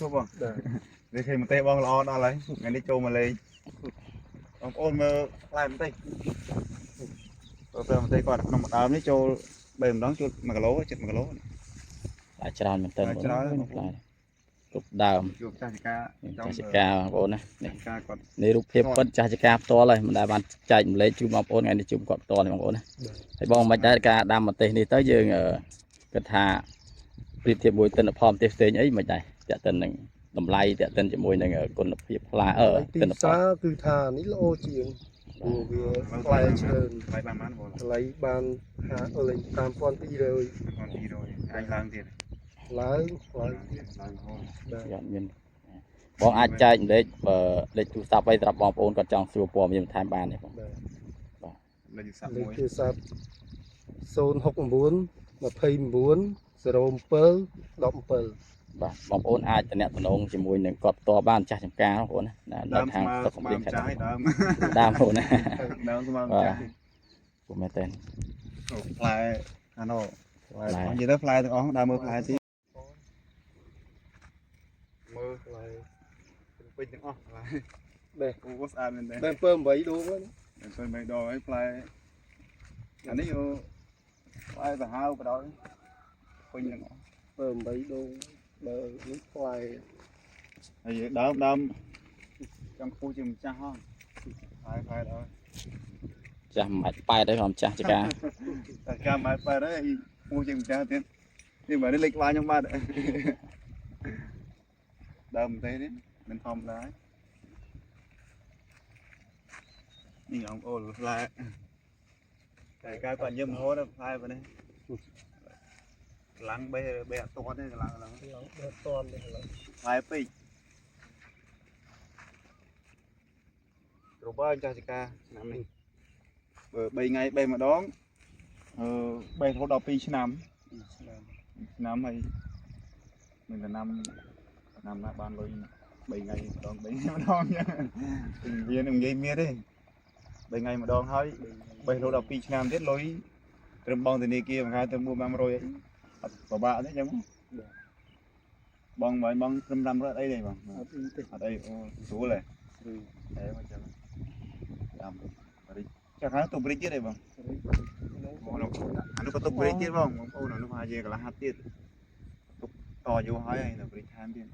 ជួបបង បាទ នេះឃើញម្ទេសបងល្អដល់ហើយថ្ងៃនេះចូលមកលេងបងប្អូនមើលផ្លែម្ទេសទៅផ្លែម្ទេសគាត់ក្នុងម្ដើមនេះចូល3ម្ដងចូល1គីឡូចិត្ត1គីឡូ ផ្លែច្រើនមែនទែន ផ្លែច្រើន បងប្អូនផ្លែគ្រប់ដើម ជួបចាស់ចការ ចាស់ចការបងប្អូនណានេះ ការគាត់ នេះរូបភាពពិតចាស់ចការផ្ទាល់ហើយមិនដែលបានចែកម្លែកជូនបងប្អូនថ្ងៃនេះជូនគាត់ផ្ទាល់នេះបងប្អូនណាហើយបងមិនដែរការដាំម្ទេសនេះទៅយើងគិតថាប្រៀបធៀបមួយទិន្នផលម្ទេសផ្សេងអីមិនដែរតាក់ទិននឹងតម្លៃតាក់ទិនជាមួយនឹងគុណភាពផ្លែ ទី ទិន្នផល ផ្សារគឺថានេះល្អជាងព្រោះវាផ្លែច្រើន ថ្លៃបានប៉ុន្មានបង ថ្លៃបាន50លេង5200 1200អាចឡើងទៀត ឡើងឡើងទៀត ឡើងរហូត បាទ អត់មានបងអាចចែកម្លែកលេខទូរស័ព្ទអីសម្រាប់បងប្អូនគាត់ចង់សួរព័ត៌មានបន្ថែមបានទេបង បាទ លេខទូរស័ព្ទ លេខ មួយ ទូរស័ព្ទ069 29 07 17 បាទបងប្អូនអាចតំណតំណងជាមួយនឹងគាត់ផ្ទាល់បានចាស់ចំការបងប្អូនណានៅ ដើម ខាង ស្មើ ស្រុកកំ ស្មើ ព្រៀងខេត្ត ម្ចាស់ហើយដើម ដើមបងប្អូនណា ដើមស្មើម្ចាស់ ពុំមែនទេ អូផ្លែអានោះផ្លែនិយាយទៅផ្លែទាំងអស់ដើមមើលផ្លែទីមើល ផ្លែ ពេញទាំងអស់ផ្លែ បេះ អូស្អាតមែនទេ បេះ7 8ដងហ្នឹង មិនមិនបីដងអីផ្លែអានេះអូផ្លែសាហាវបដ ாய் ពេញទាំងអស់ 7 8ដងបើនេះផ្លែ ហើយដើមដើមចង់ខ្ពស់ជាម្ចាស់ហងផ្លែផ្លែដល់ ចាស់មិនបាច់ប៉ែតទេខ្ញុំចាស់ចការ តែការម៉ែប៉ែតហើយខ្ពស់ជាម្ចាស់ទៀតនេះបើនេះលេខក្បាលខ្ញុំបាត់ដើមទេនេះមិនធម្មតានេះអង្គអូផ្លែតែការគាត់ញឹមរហូតផ្លែប៉ុណ្នេះកម្លាំងបេះបេះអត់តទេកម្លាំងឡើង ឡើងបេះតននេះឡើង ផ្លែពេកគ្រប់ហើយចាស់ចការឆ្នាំនេះបើ3ថ្ងៃបេះម្ដងអឺបេះរហូតដល់2ឆ្នាំ ឆ្នាំ ឆ្នាំហើយមានតែឆ្នាំឆ្នាំណាបានលុយ3ថ្ងៃម្ដង3ថ្ងៃម្ដងចឹងវានឹងនិយាយមានទេ3ថ្ងៃម្ដងហើយបេះរហូតដល់2ឆ្នាំទៀតលុយត្រឹមបងធនាគារមួយខែទៅ4 500អីអត់ពិបាកទេចឹងបងបើបងត្រឹម500អីទេបង អត់អីទេ អត់អីអូស្រួលហ៎ ឬ អេមកចឹងតាមបរិចចាស់ហើយទុំបរិចទៀតអីបងបងលោកអានោះក៏ទុំបរិចទៀតបងបងប្អូនអានោះហាជាកន្លះហាត់ទៀតទុកតយូរហើយហើយនៅបរិចថែមទៀត